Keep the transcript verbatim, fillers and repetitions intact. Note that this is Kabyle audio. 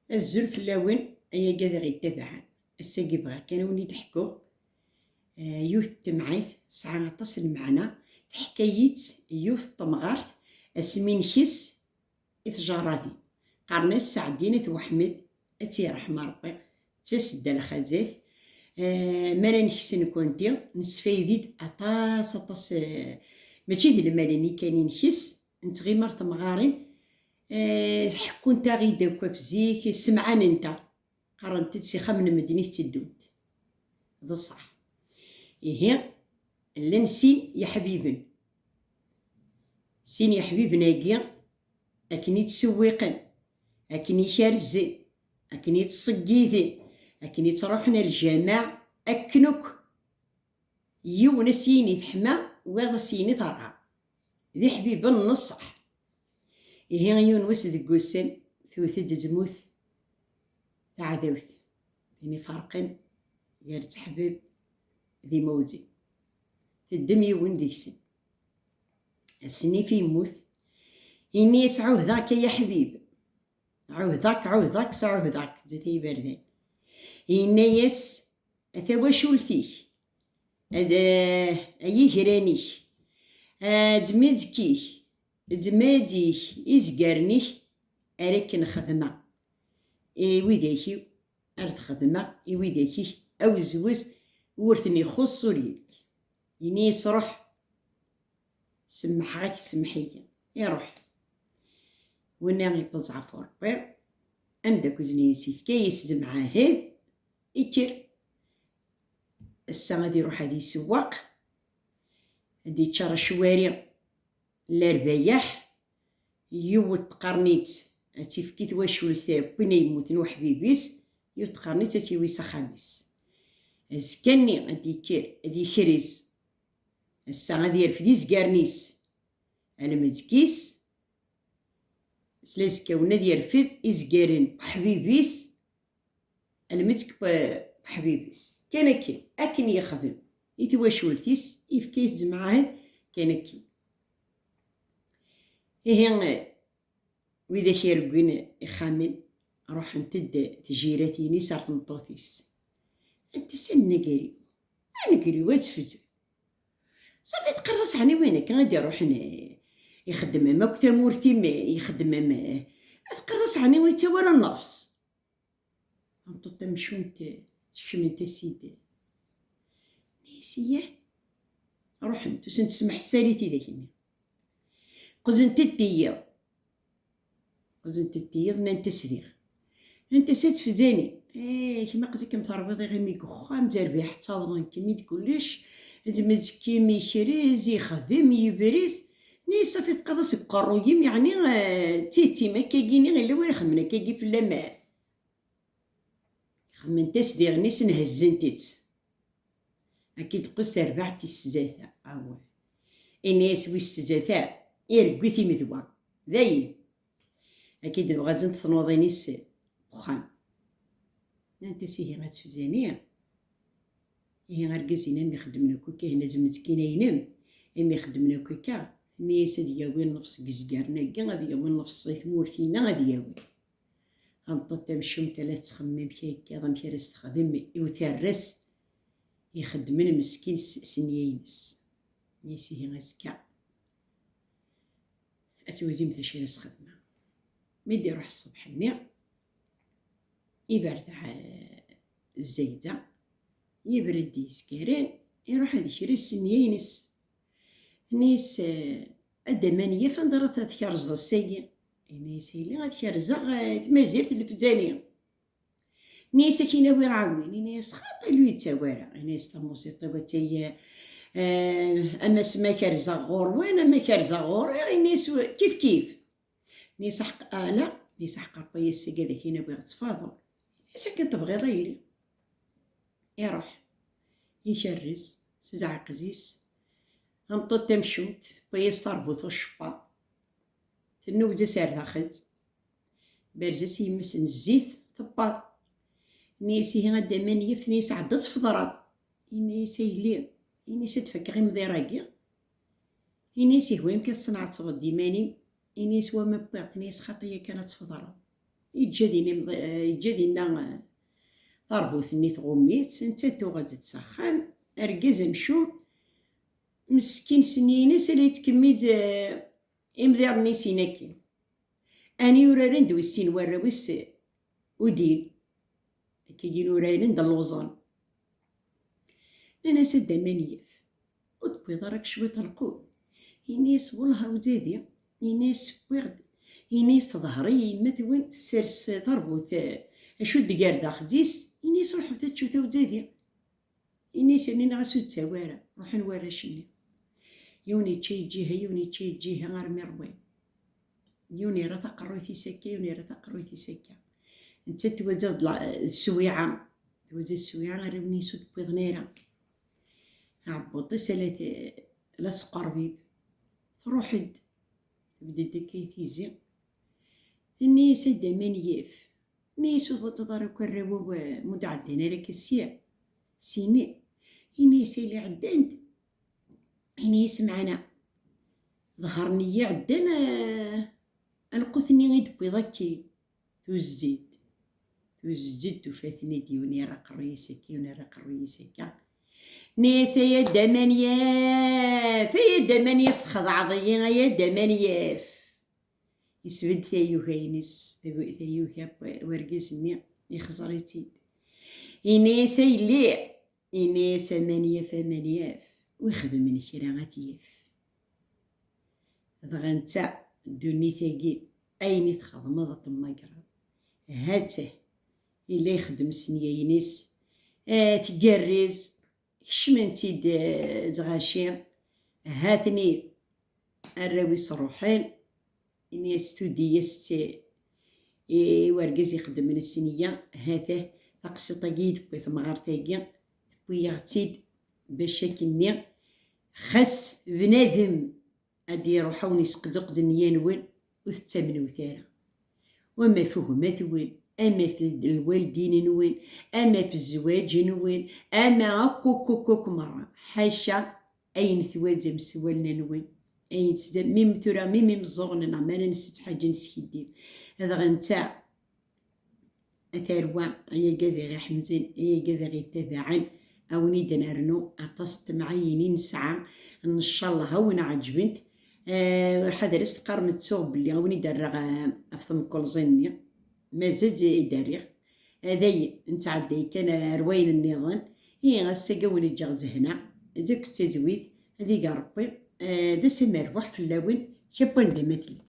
Azul fell-awen, ay agad i ɣ-yettabaɛen. Ass-agi bɣiɣ kan ad wen-id-ḥkuɣ, eh, yiwet n temɛayt tesɛa aṭas n lmeɛna. Teḥka-yi-tt yiwet n temɣart asmi nkes i tjerradin. Qqaren-as Seɛdin At Weḥmed, ad tt-yerḥem Ṛebbi, d tasedda lxazat. Eh, mi ara nkes nekkenti, nesfaydi-d aṭas, aṭas, eh, mačči d lmal-nni kan i nkes, nettɣima ar temɣarin, eh, ḥekkunt-aɣ-id akk ɣef zik, ssemɛanent-aɣ, qqarent-d s ixxamen n medden i tetteddunt. D ṣṣeḥ. Ihi, llan sin yeḥbiben. Sin yeḥbiben-agi, akken i ttsewwiqen, akken i kerzen, akken i ttṣeggiden, akken i ttruḥen ar lǧameɛ, akken akk. Yiwen ad s-yini teḥma, wayeḍ ad s-yini terɣa. D iḥbiben n ṣṣeḥ. Ihi yiwen wass deg wussan, tewwet-d tmut taɛdawt, tin iferqen gar tteḥbab d imawzan. Teddem yiwen deg-sen. Ass-nni fi yemmut, yenna-yas: "Ɛuhdeɣ-k ay aḥbib. Ɛuhdeɣ-k, ɛuhdeɣ-k, sɛuhdeɣ-k", zzat ay iberdan. Yenna-yas: "A tawacult-ik, a, a yigran-ik, a ddmizk-ik, ddmad-ik, izgaren-ik, ara k-nxedmeɣ i widak-iw, ara t-xedmeɣ i widak-ik, awezwez ur ten-ixuṣṣ ur yelli." Ini-as: "Ruḥ, semmḥeɣ-ak, semmeḥ-iyi." Iruḥ. Winna iṭṭeẓ ɣef uṛebbi, ameddakel-nni-ines yefka-yas lemɛahad, ikker. Ass-a ad iruḥ ad isewweq, ad d-iččar acwari n lerbayeḥ, yiwet tqernit ad tifki twacult n win ay yemmuten uḥbib-is, yiwet tqernit ad tt-iwi s axxam-is. Azekka-nni ad d-ikker, ad ikrez. Ass-a ad yerfed izgaren-is almezg-is, s lazekka-nni ad yerfed izgaren n uḥbib-is almezg n uḥbib-is. Kan akken, akken yexdem i twacult-is, yefka-yas-d lemɛahad kan akken. Ihi, widak ireggin ixxamen, ruḥent-d tjiratin-is ar tmeṭṭut-is. Anta s annagar-iw? Annagar-iw ad tefdu. Ṣafi, teqqareḍ-as ɛni win akka i d-iruḥen, eh, ixeddem am akk tamurt-im, eh, ixeddem am, eh, teqqareḍ-as ɛni ur yettawi ara nnefs? Tameṭṭut tamcumt, eh, skecment-as-id. Ini-as: "Iyyah." Ruḥent, ur sent-tesmeḥsal i tidak-nni. Qezent-d tiyiḍ. Qezent-d tiyiḍ, nnant-as diɣ. Nnant-as: "A tfezani, eh, kemm aql-ikem terbiḍ iɣimi deg uxxam, d rrbiḥ ttawḍen-kem-id kullec, d mezg-im ikrez, ixdem, yebris." Nni-as: "Ṣafi, teqqaḍ-as deg uqerruy-im, yeɛni, eh, d tidet-im akkagi-nni, yella win ixedmen akkagi fell-am?" Xemmment-as diɣ, nni-as: "Nhezzent-tt." Akka i d-teqqel terbaɛt tis zata. Awah. Ini-as wis zata, iregwi timedwa. Dayen. Akka i d-bɣa ad tnuḍin-is uxxam. Nnant-as: "Ihi a tfezani, ihi argaz-inem ixeddmen akk akka, ihi azmezkin-inem, imi ixeddmen akk akka." Tenna-yas: "Ad yawi nnefs deg izgaren-agi, ad yawi nnefs i tmurt-inna, ad yawi." Tameṭṭut tamcumt la tettxemmim kra n wayeḍ amek ara s-texdem i uterras ixeddmen meskin s, s nniya-ines. Nni-as: "Ihi azekka ad twalim d acu ara s-xedmeɣ." Mi d-iruḥ ṣṣbeḥ-nni, iberdeɛ, eh, Zayda, yebra-d i yizgaren, iruḥ ad ikrez s nniya-ines. Tenna-yas: "Eh, a Dda Manyaf, anda ara t-, tkerzeḍ ass-agi?" Ini-as: "Yelli, ad kerzeɣ, eh, tmazirt n Lefzani." Ini-as: "Ad k-in-awiɣ aɛwin." Ini-as: "Xaṭi, ur yettawi ara." Ini-as: "Tamuẓiṭ-iw attaya, eh, ama s ma kerzeɣ ɣur-wen, ama kerzeɣ ɣur-i." Ini-as: "Kif kif." Ini-as: "Aḥeqq, ala." Ini-as: "Aḥeqq Ṛebbi, ass-agi ad ak-in-awiɣ ttfaḍul." Ini-as: "Akken tebɣiḍ a yelli." Iruḥ, ikerrez s zeɛqez-is, tameṭṭut tamcumt, tewwi-yas tarbut ucebbaḍ, tennewz-as ar daxel, berz-as yemma-s n zzit, tewweḍ. Ini-as: "Ihi a Dda Manyaf," ini-as, "ɛedda ad tfeḍreḍ." Ini-as: "A yelli," ini-as, "ad d-fakeɣ imḍir-agi." Ini-as: "Ihwa-yam kan ad tesnɛettbeḍ d iman-im." Ini-as: "Wama wwiɣ-t," ini-as, "xaṭi yakan ad tfeḍreḍ." Yeǧǧa dinna imḍ-, eh, yeǧǧa dinna, eh, tarbut-nni tɣumm-itt, nettat tuɣal-d s axxam. Argaz amcum, meskin, senni-ines ala yettkemmid, eh, imḍirren-is-in akkin. Ani uraren d wis sin warraw-is, eh, udin. Akkagi uraren d lluẓen. Nnan-as: "A dda Manyef, ur tewwiḍ ara cwiṭ lqut?" Ini-as: "Wellah a wdadi," ini-as, "wwiɣ-d," ini-as, "teḍher-iyi yemma-twen, tessers tarbut, eh, acu d-gar daxel-is," ini-as, "ruḥemt ad teččemt a wdadi." Ini-as, rniɣ-as ur d-ttawi ara, ruḥen warrac-nni. Yiwen yečča yeǧǧiha, yiwen yečča yeǧǧiha armi ṛwan. Yiwen yerra taqerruyt-is akka, yiwen yerra taqerruyt-is akka. Nettat twaǧǧa d la-, d sswiɛa. Twaǧǧa d sswiɛa, arraw-nni ur d-wwiḍen ara. Aɛebbuḍ-is ala t-, la sqerbib. Truḥ-d. Tebda-d akka i tizi. Tenna-yas: "A dda Manyef." Ini-as: "Ur tbṭeḍ ara akk arraw-iw, eh, ma ur d-ɛeddan ara akka sya, sini." Ini-as: "Yella ɛeddan-d." Ini-as: "Meɛna ḍehren-iyi ɛeddan, eh, lqut-nni i d-tewwiḍ akkin." Tuzzi-d. Tuzzi-d, tufa-ten-id, yiwen yerra aqerruy-is akka, yiwen yerra aqerruy-is akka. Ini-as: "Ay a dda Manyef, ay a dda Manyef, txedɛeḍ-iyi, ay a dda Manyef." Isbedd tayuga-ines, tagu-, tayuga n wergaz-nni, ixẓer-itt-id. Ini-as: "A yelli," ini-as, "a Manyef, a Manyef, wi xedmen kra ad t-yaf." Dɣa netta, ddunit-agi, ayen i txedmeḍ ad temmagreḍ. Ha-tt-ah, yella ixeddem s nniya-ines, eh, tgerrez, kecmen-tt-id, eh, lɣaci, ha-ten-id arraw-is ruḥen, ini-as, tudi-as-tt i wergaz ixeddmen s nniya, ha-t-ah, taqsiṭ-agi i d-tewwi temɣart-agi, tewwi-yaɣ-tt-id bac akkenni, xas bnadem ad d-iruḥ a wen-isqedeqden nniya-nwen, ur tettamnemt ara. Ama f gma-twen, ama f lwaldin-nwen, ama f zzwaǧ-nwen, ama akk, akk, akk, akk merra. Ḥaca ayen twaǧem s wallen-nwen. Ayen tda-, mi m-, tura, mi, mi meẓẓuɣen neɣ mi ara nessetḥaǧ neskiddib. Dɣa netta, a tarwa, ay agad i ɣ-iḥemden, ay agad i ɣ-ittabaɛen, a wen-id-nernu aṭas n temɛayin i nesɛa, ncallah a wen-ɛeǧbent. Eh, ḥader ad s-teqqarem ttuɣ belli a wen-id-rreɣ, eh, ɣef temkelẓin-nni. Mazal i d-rriɣ. Dayen, nettɛedday kan ar wayen nniḍen. Ihi, ass-agi a wen-ǧǧeɣ zehna, d akked tazwit, ad ig Ṛebbi, eh, d ass amerbuḥ fell-awen, kra n wanda ma tellam.